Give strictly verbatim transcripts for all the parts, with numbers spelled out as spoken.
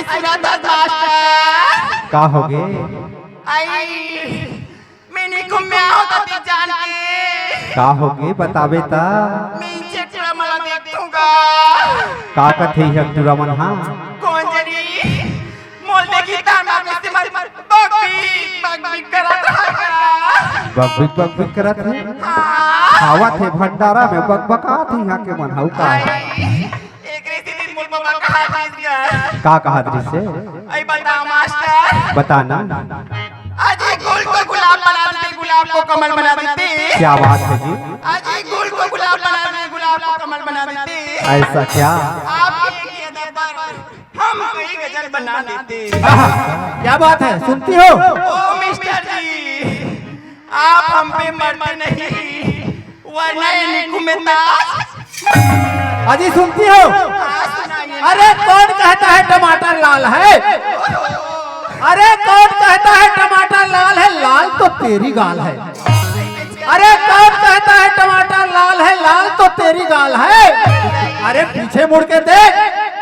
सुना था मास्टर। का होगे? आई, मैं निकुम में आहों त जान के। का होगे, बताबे त? मैं इनसे टूरा मन ला देखथों गा। का कथे इहाँ टूरा मन हा? कोन जनी, मोला देखही त मार से मार बक बिक, बक बिक करत हे गा। बक बिक, बक बिक करत हे? हाँ। आवत हे भंडारा में बकबकात हे इहाँ के मन, हउ का? आई, एकरे सेती मोला बकबकात हे गा। का कहत रिहिसे? आई बता मास्टर। बता ना। आज ये गुल को गुलाब बना देते, गुलाब को कमल बना देते। क्या बात है जी। आज ये गुल को गुलाब बना देते, गुलाब को कमल बना देते। ऐसा क्या? आपके एक ही अदा पर हम कई गजल बना देते। आहा, क्या बात है, सुनती हो? ओ मिस्टर जी, आप हम पे मरते नहीं, वरना ये निकुम में ताश। अजी सुनती हो? हाँ, सुनाइए। अरे कौन कहता है टमाटर लाल है? अरे कौन कहता है टमाटर लाल है? लाल तो तेरी गाल है। अरे कौन कहता है टमाटर लाल है? लाल तो तेरी गाल है। अरे पीछे मुड़ के देख,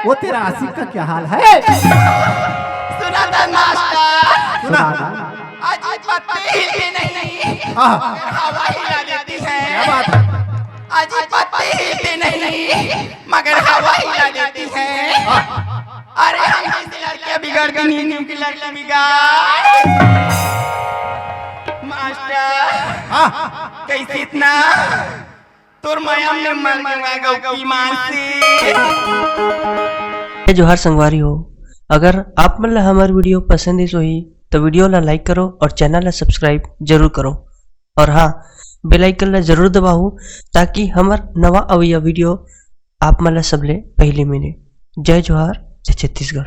वो तेरा आशिक का क्या हाल है? सुना था मास्टर। सुना। सुना था। आज पत्ते हिलते नहीं, हाँ। मगर हवा हिला देती है। क्या बात है? आज पत्ते हिलते नहीं, मगर हवा हिला देती है। हाँ। अरे हम जैसी लड़कियां बिगड़ती नहीं, क्योंकि लड़की बिगाड़। मास्टर, हाँ। कैसे इतना तोर मया में मर गंगा गौ की मानसी। जय जोहार संगवारी हो, अगर आप मन ला हमर video पसंद आइस होही, तो video ला like करो और channel ला subscribe जरूर करो। और हाँ, bell icon ला जरूर दबाओ, ताकि हमर नवा अवइया video आप मन ला सबले पहली मिले। जय जोहार, जय छत्तीसगढ़।